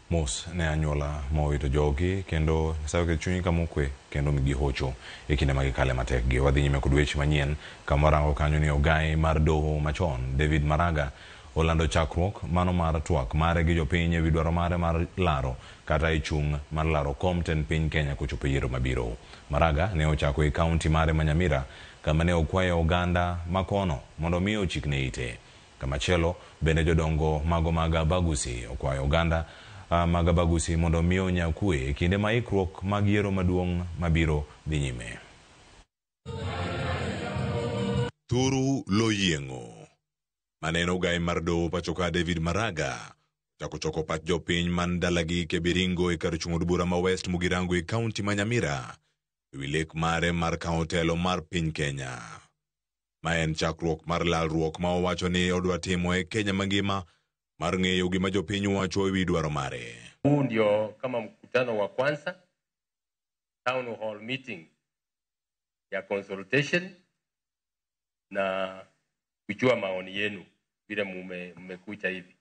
Mos ne anyuola mowito jogi kendo Nyasaye oket chunyi kama okwe kendo omigi hocho e kinde ma gikale matek gi. Wadhi nyime kod weche manyien kama warango kanyo ni ogai mar doho machon David Maraga olando chakruok mano mar twak mare gi jopiny ewi dwaro mare mar laro kata e chung' mar laro kom tend piny Kenya kochopo e yiero mabiro. Maraga ne ochako e kaunti mare ma Nyamira kama ne okwayo oganda makono mondo mi ochikne ite. Kamachielo bende jodongo mago mag Abagusi okwayo oganda mag Abagusi mondo mi onya kwe e kinde ma ikruok mag yiero maduong' mabiro dhi nyime. Thuru loyieng'o. Maneno ogai mar doho pachoka David Maraga ochako choko pach jopiny man dalagi Kebiringo e kar chung' od bura ma West Mugirango e kaunti ma Nyamira ewi lek mare mar kawo telo mar piny Kenya. Ma en chakruok mar lalruok ma owacho ni odwa timo e Kenya mangima mar ng'eyo gima jopiny wacho ewi dwaro mare. Huu ndio kama mkutano wa kwanza, town hall meeting ya consultation na kujua maoni yenu vile mmekuja hivi.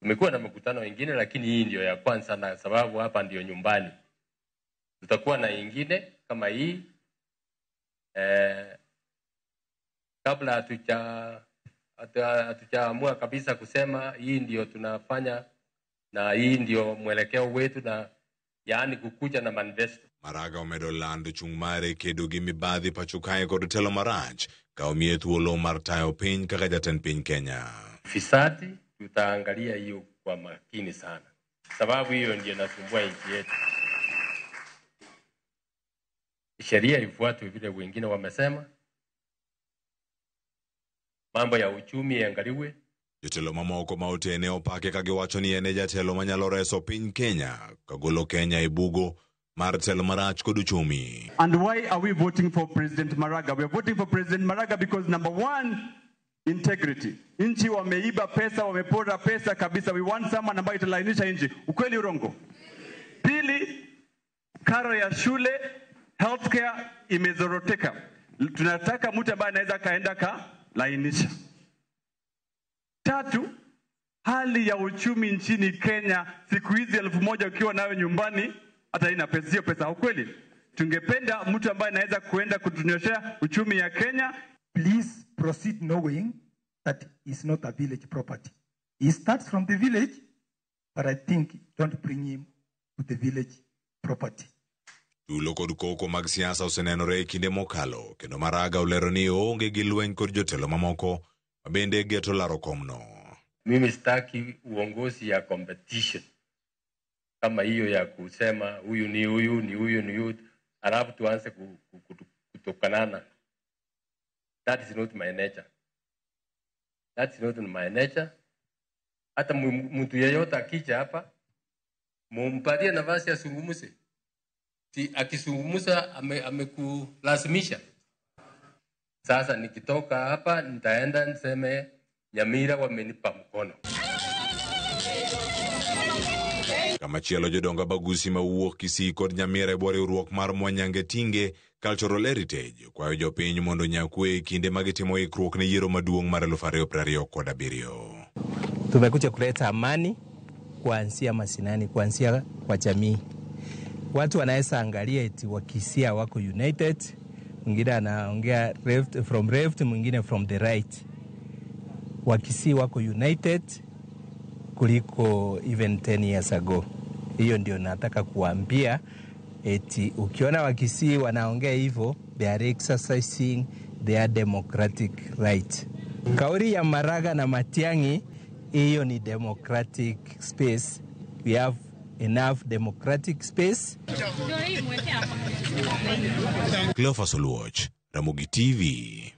Tumekuwa na mkutano ingine, lakini hii ndio ya kwanza, na sababu hapa ndio nyumbani. Tutakuwa na ingine kama hii kabla hatujaamua kabisa kusema hii ndio tunafanya na hii ndio mwelekeo wetu, na yaani kukuja na manifesto. Maraga omedo lando chung' mare kedo gi mibadhi pacho kae kod telo marach ka omiye thuolo mar tayo piny kaka jatend piny Kenya. Fisadi tutaangalia hiyo kwa makini sana, sababu hiyo ndio inasumbua nchi yetu. Sheria ifuatwe vile wengine wamesema, mambo ya uchumi iangaliwe. Jotelo mamoko ma otene opake ka giwacho ni en e jatelo manyalo reso piny Kenya kagolo Kenya e bugo mar telo marach kod uchumi. And why are we voting for President Maraga? We are voting for President Maraga because number one, integrity. Nchi wameiba pesa, wamepora pesa kabisa. We want someone ambaye italainisha nchi. Ukweli urongo? Pili, karo ya shule, healthcare imezoroteka. Tunataka mtu ambaye anaweza kaenda kalainisha. Tatu, hali ya uchumi nchini Kenya siku hizi 1000 ukiwa nayo nyumbani hata ina pesa, sio pesa. Ukweli? Tungependa mtu ambaye anaweza kuenda kutunyoshea uchumi ya Kenya. Please proceed knowing that it's not a village property. He starts from the village, but I think don't bring him to the village property. Tulo kod koko mag siasa osenenore e kinde mokalo, kendo Maraga olero ni oonge gi lweny kod jotelo mamoko ma bende geto laro komno. Mimi sitaki uongozi ya competition kama hiyo ya kusema huyu ni huyu ni huyu ni huyu, alafu tuanze kutokanana. That is not my nature. That is not my nature. Hata mtu yeyote akija hapa mumpatie nafasi asungumze. Si akisungumza amekulazimisha. Sasa nikitoka hapa nitaenda niseme Nyamira wamenipa mkono. Kamachielo jodongo Abagusi mawuok Kisii kod Nyamira e bwo riwruok mar Mwanyange Tinge Cultural Heritage kwayo jopiny mondo onyakwe e kinde ma gitimo ikruok ne yiero maduong' mar 2027. Tumekuja kuleta amani kuanzia mashinani, kuanzia kwa jamii. Watu wanaweza angalia eti Wakisii wako united, mwingine anaongea left, from left, mwingine from the right. Wakisii wako united kuliko even 10 years ago. Hiyo ndio nataka kuambia, eti ukiona Wakisii wanaongea hivyo, they are exercising their democratic right. Kauli ya Maraga na Matiang'i, hiyo ni democratic space. We have enough democratic space. Cleophas Oluoch, Ramogi TV.